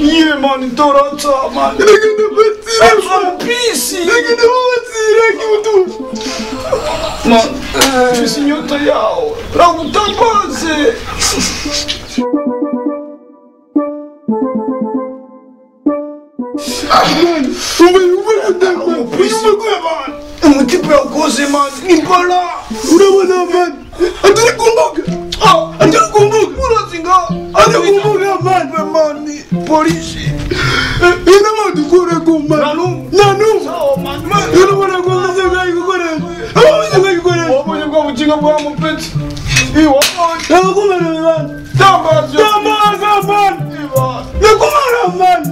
Iye mani toratsa mani. Ndakenda Mpisi. Ndakenda batsira kimutu. Man, mfise inyota yawe. Ragutambaze. Umutipe yakoze mani. Nimpala. Urabona mani. Atari kumbuka. Atari kumbuka. Urazinga. Atari kumbuka mani. Mani, polisi. Inama dukore kumba. Nanu. Nanu. Sawa mani. Urabona kumba ngayi gukora. Abaje ngayi gukora. Wabonye bwa bugingo bwa mupeti. Iwa mani. Nakumara mani. Tambaza. Tambaza mani. Iwa. Nakumara mani.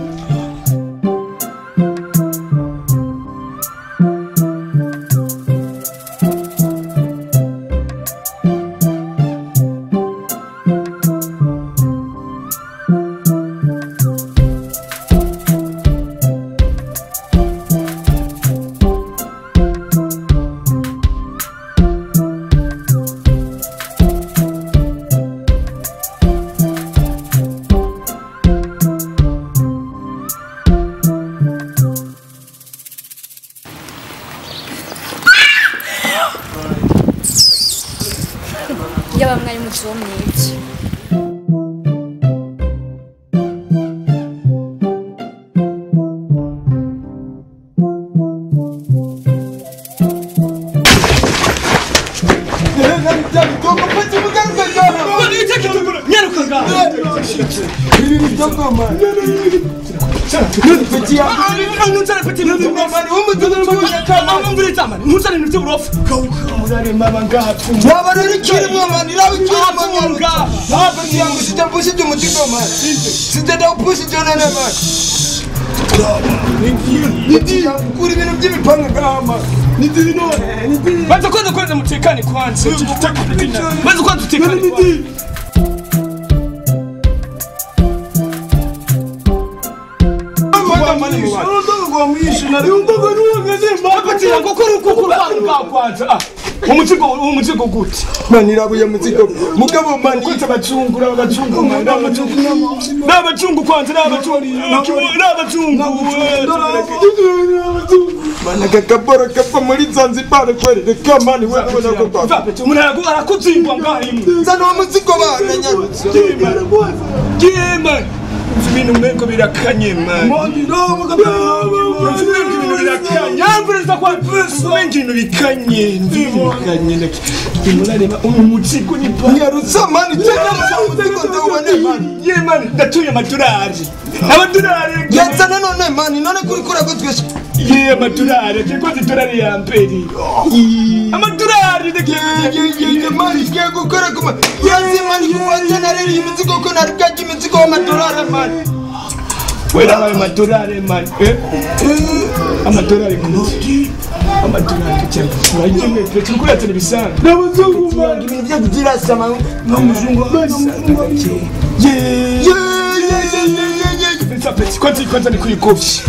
Yaba mwari muzomwivye. Kwanza mutekane kwanza. Kwanza kwanza tutekane. Umuzigo gute? Mani rabuye muzigo. Mugabo mani kwanza abazungu n'abazungu n'abazungu kwanza n'abazungu n'abazungu. Mana kakabora kapa muri Zanzibar kweli reka mani wewe ubona ko umuntu arakuzingwa ngaho imwe. Zana wa muzigo bana nyarutse. Jema. Ibintu mwengo birakanye man. Mani no mugabo. Ibintu birakanye. Yamvuriza kwa ibintu bikanye. Ibintu bikanye ndaki. Imurareba umuzigo ni pa. Nyarutse mani cyangwa umuzigo ndawubone mani. Ye mani ndatuye amadolari. Amadolari. Yazana none mani none kuri kura ko twese. Ye amadolari kikoze dolari ya mbere. Amadolari ndaki. Ye mani kiye gukora kuma. Yazi mani kuwazana rero imizigo ko narubwaje imizigo w'amadolari mani. Wera amadolari mani. Amadolari kuti. Amadolari cyane. Urayimwe tukura tene bisanzwe. N'abazungu mani ibintu byo kugira sama n'umuzungu. Ye ye ye ye ye ye. Kwanza kwanza ni kuyikofye.